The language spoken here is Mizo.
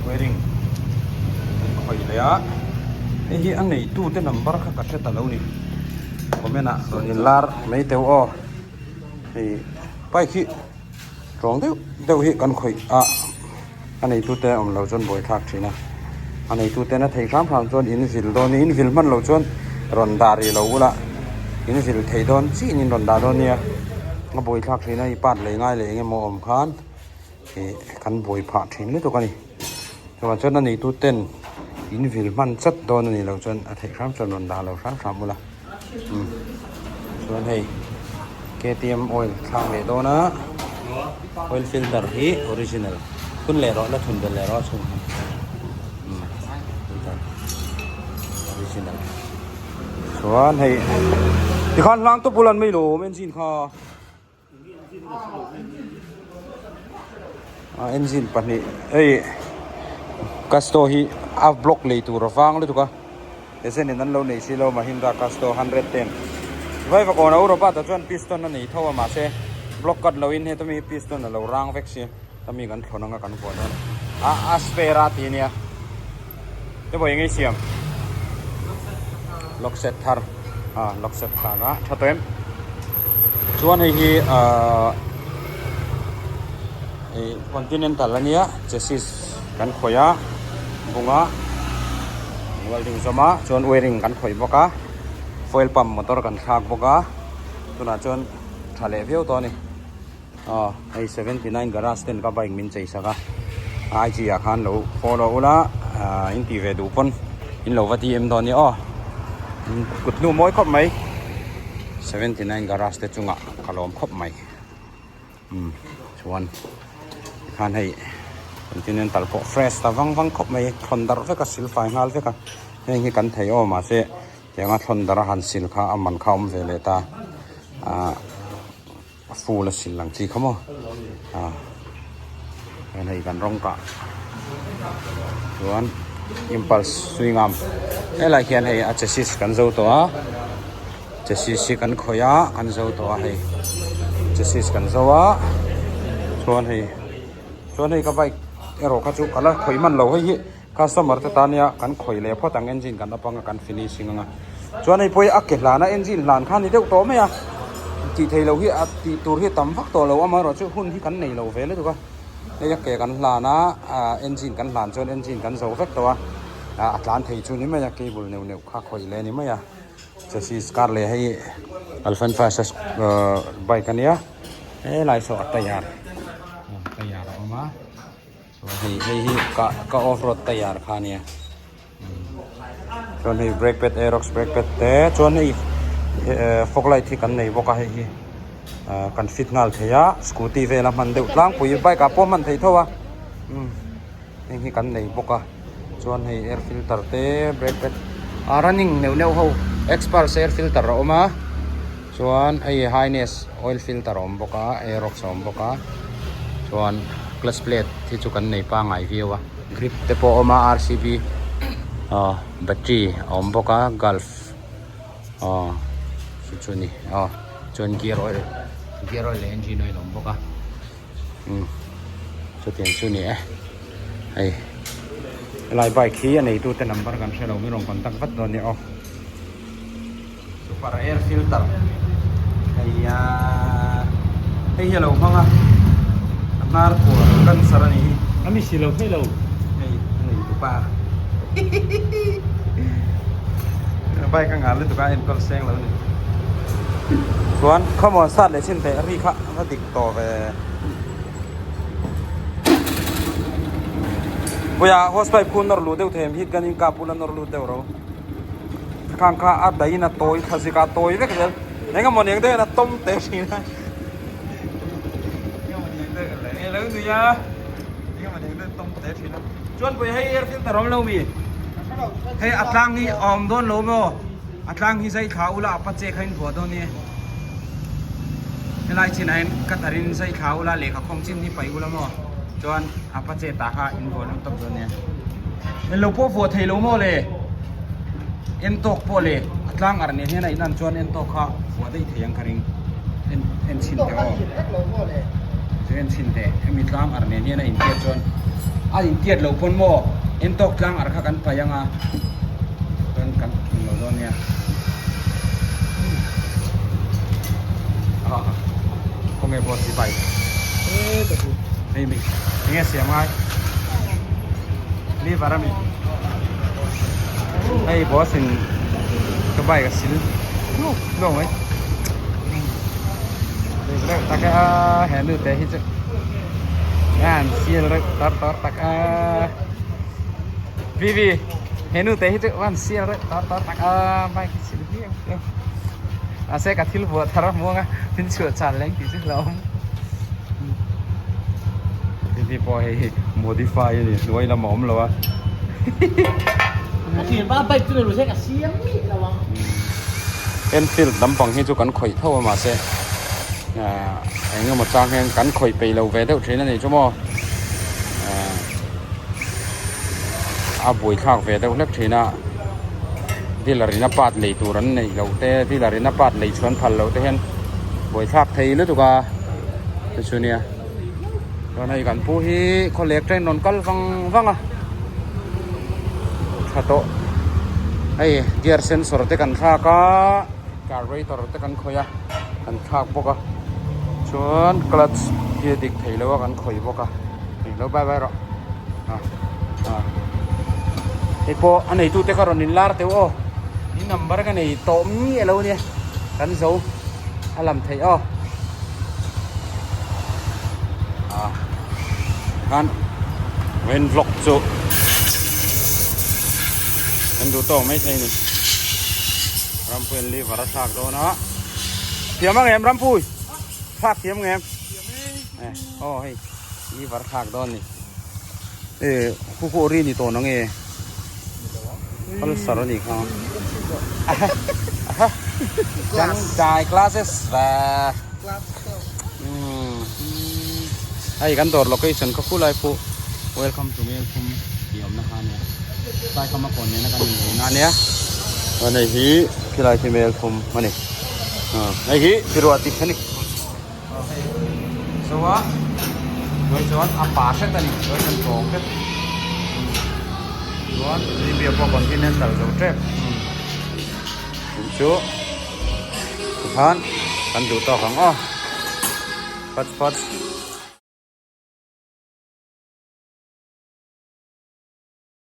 Wiring an khawih leh a, hei hi a neitu te number kha ka hre ta lo ni, comment ah rawn in lar mai teuh aw, hei bike hi tawng deuh deuh hi kan khawih a, a neitu te awm lo chuan buai thlak thin a, a neitu ten a thei hram hram chuan in vil dawn in vil hman lo chuan rawn dah rih lo ula in vil thei dawn chiin in rawn dah dawn nia, a buai thlak thin a i part lei ngai leh eng emaw awm khan. Ih kan buai phah thin lutuk a ni chuvang chuan a neitu ten in vil hman chat dawn a nih loh chuan a theih hram chuan rawn dah lo hram hram ula umm chuan hei K T M oil thlak leh dawn a oil filter hi original thun leh rawh la thun belh leh rawh a chhung hi umm filter original chuan hei tikhan hlang tawp ula an mai lo awm engine kha. A engine pahnih hei Custo hi a block lei tur a vang lutuk a agent in an lo nei si lo Mahindra Custo 110 Vaivakawn a Europa tah chuan piston a nei tho a mahse block cut lo in heta mi hi piston a lo rang vek si ta mi kan thlawn anga kan vuah dawn a a spare a ti ania te pawh eng ei siam lock set thar a lock set thar a tha tawh em chuan hei hi ahh ih continental ania chassis kan khawih a bunga welding zawm a chuan wiring kan khawih bawk a fuel pump motor kan thlak bawk a tunah chuan tha leh viau tawh a ni. Aw hei 79 garage ten ka bike min chei sak a IG ah khan lo follow ula ah in tih ve duh pawn in lo va ti em dawn nia aw kut hnu mawi khawp mai 79 garage te chungah ka lawm khawp mai umm chuan tikhan hei continental pawh fresh ta vang vang khawp mai thlawn darh vek a sil fai nghal vek a heng hi kan thei aw mahse tianga thlawn darh a han sil kha a man kha a awm ve leh ta ah. A full a sil ang chi kha maw ah heng hei kan rawng kah chuan impulse swing arm helai hian hei a chassis kan zo tawh a chassis hi kan khawih a kan zo tawh a hei chassis kan zo a chuan hei chuan hei ka bike erawh kha chu ka la khawih hman lo hei hi. Customer te tan nia kan khawih leh phawt ang engine kan up anga kan finishing anga chuan hei pawh hi a ke hlan a engine hlan kha a ni deuh tawh mai a tih theih loh hi a tih tur hi a tam vak tawh lo amaherawh chu hun hi kan nei lo ve lutuk a hei a ke kan hlan a ah engine kan hlan chuan engine kan zo vek tawh a ah a tlan thei chu ni mai a cable neuh neuh kha khawih leh a ni mai a chassis car leh hei alpha bike a nia helai saw a tyre tyre a awm a. Hei hei hi ka ka off road tayar kha ania chuan hei brake pad aerox brake pad te chuan hei eh fog light hi kan nei bawk a hei hi ah kan fit nghal thei a scooty vel a hman deuh tlangpui bike ah pawh a hman theih tho a umm heng hi kan nei bawk a chuan hei air filter te brake pad ah running neuh neuh ho xpulse air filter a awm a. Chuan hei highness oil filter a awm bawk a aerox a awm bawk a chuan clutch plate hi chu kan nei pangngai viau a grip te pawh a awm a R C B aw battery a awm bawk a gulf aw chu chu a ni aw chuan gear oil gear oil leh engine oil a awm bawk a umm chutiang chu a ni e hei helai bike hi a neitute number kan hrelo min rawn contact vat dawn nia aw. Super air filter hei a hei hi a lo hmang a a hnar kual cancer a nih hi a mi si lo phei lo hei a nei tu pa bike a ngal lutuk a enkawl seng lo a ni chuan khawmuan sat leh chin teh ri kha a va dik tawh ve puia hose pipe khu nawr luh deuh thei em heat gun in kap ula nawr lut deuh ro. Khang kha a dahin a tawi thla zik a tawi vek zel eng emaw ni ang deuh hian a tawm teh thin a eng emaw ni ang deuh leh lo nui a eng emaw ni ang deuh tawm teh thin a chuan pawh hei air filter awm lo mi hei a tlang hi a awm dawn lo maw a tlang hi zai thla ula a pache kha in vuah dawn nia helai chinah hian ka tarin zai thla ula lehkha khawng chin hi paih ula maw chuan a pache tah kha in vuah lut tawp dawn nia englo pawh vuah thei lo maw le. En tawk pawh le a tlang arh nen hian a in an chuan en tawk kha vuah daih thei ang ka ring en en chhin teh aw chu en chhin teh hemi tlang arh nen hian a in hriat chuan A intiat loh pawn maw entawk tlang ar kha kan paih ang a, chuan kan thing lo dawn nia. Khawnge boss hi bike? Hei mi enge siam ngai? Liver ami? Hei boss in ka bike a sil hluk hluk mai. Reuh tak a he nu te hi chu an sial reuh tar tar tak a Vivi he nu te hi chu an sial reuh tar tar tak a bike hi sil viau viau mahse ka thil vuah thar a hmu ang a min chhuah chal leng tih chu hlauhawm Vivi pawh hei hi modify a ni hnuai lam a awm lo a Ka thianpa bike chu lo se ka siam miah lo ang. Enfield lampang hi chu kan khawih tho a mahse ahh eng emaw chang hian kan khawih peih lo ve deuh thin a nih chu maw ahh a buaithlak ve deuh hlek thin a dealer in a part lei tur an neih loh te dealer in a part lei chhuan phal loh te hian buaithlak thei lutuk a chu chu nia chuan hei kan pu hi khawlek train rawn kal vang vang a tha tawh hei gear sensor te kan thlak a carburetor te kan khawih a kan thlak bawk a chuan clutch hi a dik thei lo a kan khawih bawk a englo bye bye rawh ah ah hei pawh a neitu te kha rawn inlar teuh aw in number ka nei tawh miah lo ania kan zo a lam theih aw ah khan main vlog chu kan duh tawk mai thei a ni Rampuii an liver a thlak dawn a thiam ang em Rampui thlak thiam ang em eh aw hei liver thlak dawn a ni eh khu khu ri ni tawh nang e Pulsar a nih kha Dangdai classes ve Hei kan dawr location kha khulai pawh welcome to Melthum tih awmna kha ania tlai khama kawn nena kan inneihna ania chuan hei hi khilai khi Melthum a ni hei hi Tiruati a ni. So a hnuai chuan a pa hret a ni hnuai chuan tawng hret chuan Libya pawh continental zo tep chu chu tikhan kan duh tawk ang aw phat phat.